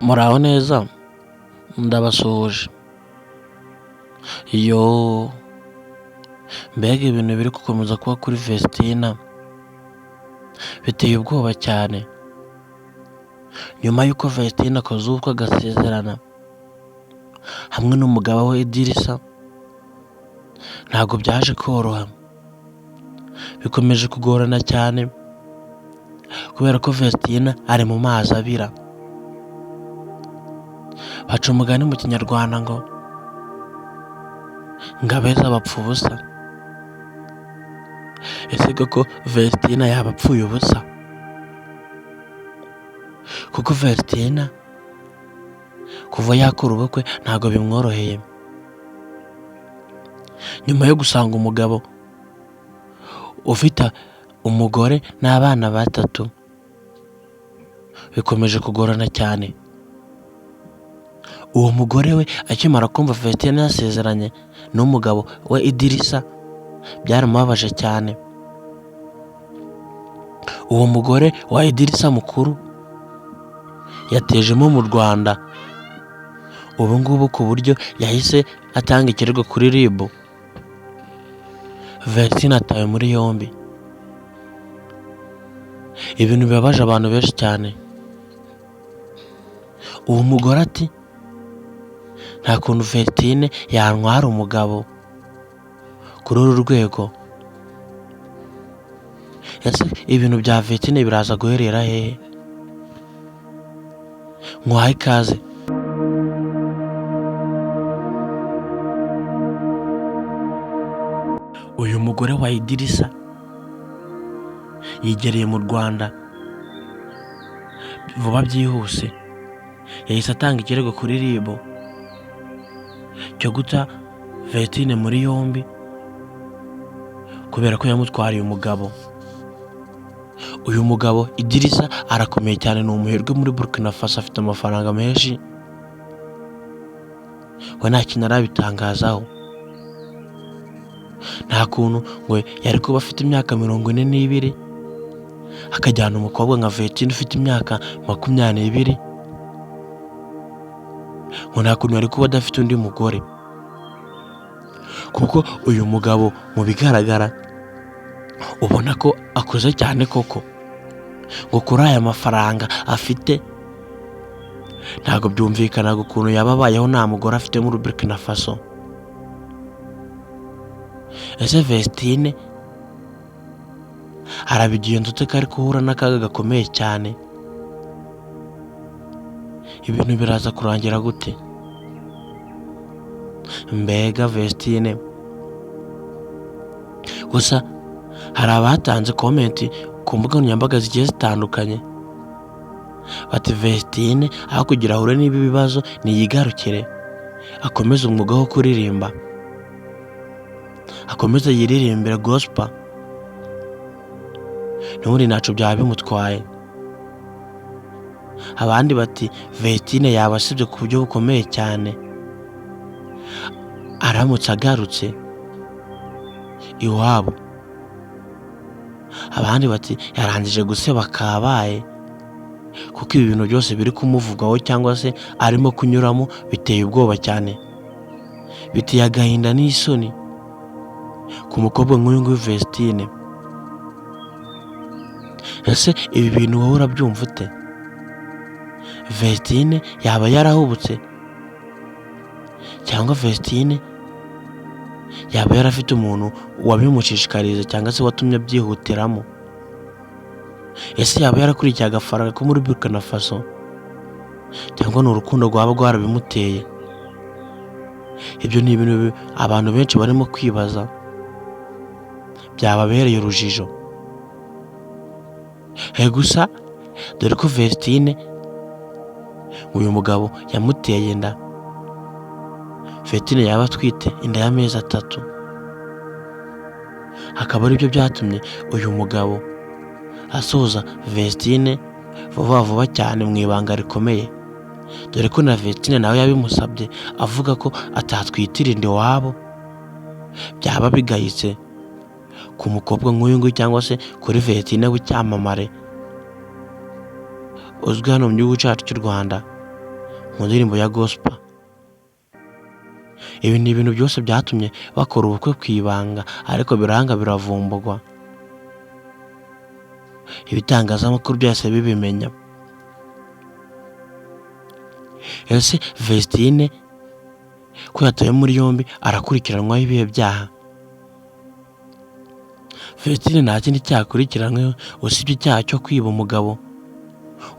Muraho neza ndabasuhuje. Yoo! Mbega ibintu biri gukomeza kuba kuri Vesitina, biteye ubwoba cyane. Nyuma y'uko Vesitina akoze ubukwe agasezerana hamwe n'umugabo we Idirisa, ntabwo byaje koroha, bikomeje kugorana cyane kubera ko Vesitina ari mu mazi abira. Baca umugani mu kinyarwanda ngo abeza bapfa ubusa. Ese koko Vesitina yaba apfuye ubusa? Kuko Vesitina kuva yakora ubukwe ntabwo bimworoheye. Nyuma yo gusanga umugabo ufite umugore n'abana batatu, bikomeje kugorana cyane. Uwo mugore we akimara kumva Vesitina yasezeranye n'umugabo we Idirisa, byaramubabaje cyane. Uwo mugore wa Idirisa mukuru yatejemo mu Rwanda ubu ngubu ku buryo yahise atanga ikirego kuri RIB. Vesitina atawe muri yombi. Ibintu bibabaje abantu benshi cyane. Uwo mugore ati nta kuntu Vestine yantwara umugabo kuri uru rwego. Ese ibintu bya Vestine biraza guherera hehe? Nkuhaye ikaze. Uyu mugore wa Idirisa yigereye mu Rwanda vuba byihuse, yahise atanga ikirego kuri RIB cyo guta Vestine muri yombi kubera ko yamutwariye umugabo. Uyu mugabo Idirisa arakomeye cyane, ni umuherwe muri Burkina Faso, afite amafaranga menshi, we nta kintu arabitangazaho. Nta kuntu ngo yari kuba afite imyaka 42 akajyana umukobwa nka Vestine ufite imyaka 22, ngo nta kuntu yari kuba adafite undi mugore, kuko uyu mugabo mu bigaragara ubona ko akuze cyane koko, ngo kuri aya mafaranga afite ntabwo byumvikanaga ukuntu yaba abayeho nta mugore afite muri Burkina Faso. Ese Vestine arabigenza ute ko ari guhura n'akaga gakomeye cyane? Ibintu biraza kurangira gute? Mbega Vestine! Gusa hari abatanze comment ku mbuga nkoranyambaga zigiye zitandukanye, bati Vestine aho kugira ahure n'ibi bibazo niyigarukire akomeze umwuga wo kuririmba, akomeze yiririmbire gospel, n'ubundi ntacyo byaba bimutwaye. Abandi bati Vestine yaba asebye ku buryo bukomeye cyane aramutse agarutse iwabo. Abandi bati yarangije guseba kabaye, kuko ibi bintu byose biri kumuvugwaho cyangwa se arimo kunyuramo biteye ubwoba cyane, biteye agahinda n'isoni ku mukobwa nk'uyu nguyu Vestine. Ese ibi bintu wowe urabyumva ute? Vestine yaba yarahubutse cyangwa Vestine yaba yarafite umuntu wabimushishikariza cyangwa se watumye abyihutiramo? Ese yaba yarakurikiye agafaranga ko muri Burkina Faso cyangwa ni urukundo rwaba rwarabimuteye? Ibyo ni ibintu abantu benshi barimo kwibaza, byababereye urujijo. Gusa dore ko Vestine uyu mugabo yamuteye inda, Vestine yaba atwite inda y'amezi 3, akaba aribyo byatumye uyu mugabo asoza Vestine vuba vuba cyane mu ibanga rikomeye, dore ko na Vestine nawe yabimusabye avuga ko atatwitira inda iwabo, byaba bigayitse ku mukobwa nk'uyu nguyu cyangwa se kuri Vestine w'icyamamare uzwi hano mu gihugu cyacu cy'u Rwanda. mu ndirimbo ya gospel. Ibi ni ibintu byose byatumye bakora ubukwe ku ibanga, ariko biranga biravumburwa, ibitangazamakuru byose bibimenya. Ese Vestine ko yatawe muri yombi arakurikiranwaho ibihe byaha? Vestine nta kindi cyaha akurikiranyweho usibye icyaha cyo kwiba umugabo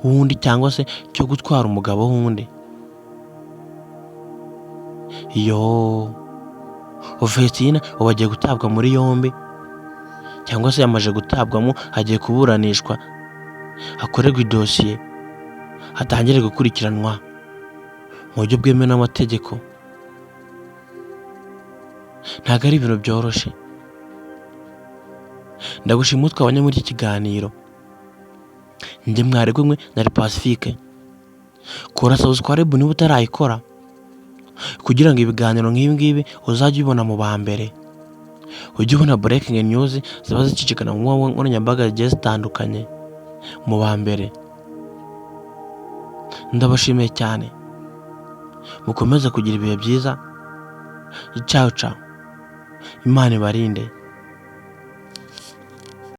w'undi cyangwa se cyo gutwara umugabo w'undi. Yoo, Vestine ubu agiye gutabwa muri yombi cyangwa se yamaze gutabwamo, agiye kuburanishwa, akorerwe idosiye, atangire gukurikiranwa mu buryo bwemewe n'amategeko. Ntabwo ari ibintu byoroshye. Ndagushima twabanye muri iki kiganiro. Njye mwari kumwe na Pacifique. Kora subscribe niba utarayikora, kugira ngo ibiganiro nk'ibi ngibi uzajye ubibona mu ba mbere, ujye ubona breaking news ziba zicicikana mu mbuga nkoranyambaga zigiye zitandukanye mu ba mbere. Ndabashimiye cyane, mukomeze kugira ibihe byiza. Ciao ciao, Imana ibarinde.